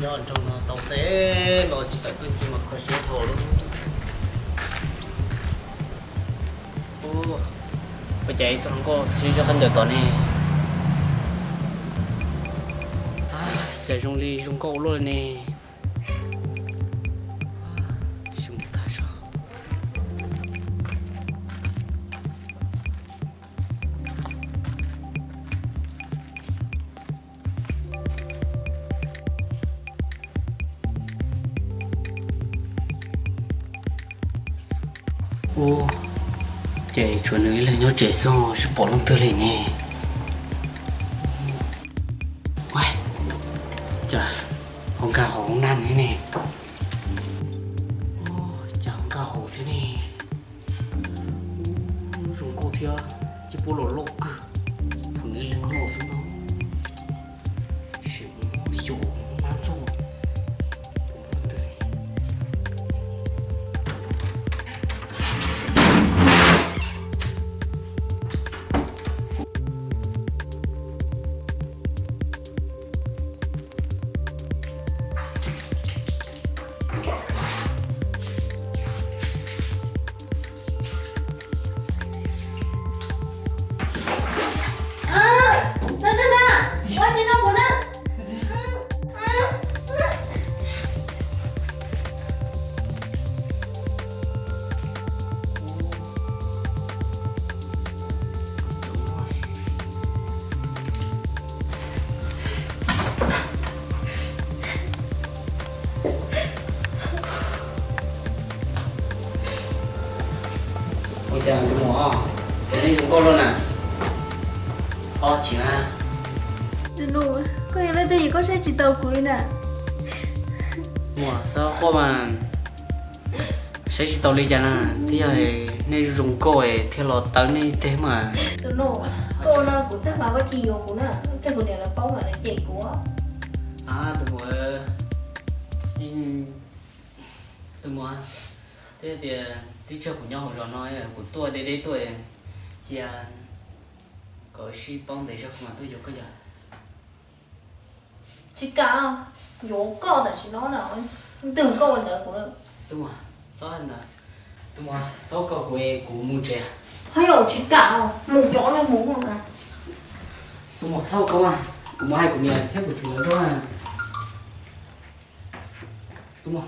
Nyob nroog no tau ntev los tsis tawm tuaj ncig mas kho siab dhau lawm. Ua cas ib tug hluas nkauj tsis zov qab ncaws tom ne? Cas zoo li zoo nkauj ua luaj li ne? Tsis mus tag zog. Ua, ces tshuav nws ib leeg nyob tsev xwb, tsis pom leej twg li ne. Cas ho nkag hauv naj ne? Cas ho nkag hauv thiab ne? Zoo nkauj thiab, cia pub los loj kawg, pom nws ib leeg nyob xwb no. Sim mus xyuas nab tso. Ua cas tus muam, cas nej zoo nkauj luaj na? Txhob chim na. Koj yog leej twg es koj saib tsis taus kuv li na? Muam, txhob quaj mas, saib tsis taus li cas na, twb yog nej zoo nkauj thiaj los tawb nej teg mas. Tus nus, koj no kuv tag mas koj cia yuav kuv na, cia kuv niam lawv paub mas lawv cem kuv. Tus muam, tus muam, twb tias twb tsis yog kuv nyob hauv zos no, kuv tuaj deb deb tuaj, cia kom sib paub ntev zog kuv mam tuaj yuav koj yom. Tsis kam, yuav koj tam sim no na, twg koj ua ntawd kuv. Tus muam, txhob ntawd, tus muam, txhob koj kuv, kuv mus tsev. Ho yog tsis kam, mus cov li mus na. Tus muam, txhob koj mas, kuv mus hais kuv niam thiab kuv txiv lawv nrog. Tus muam.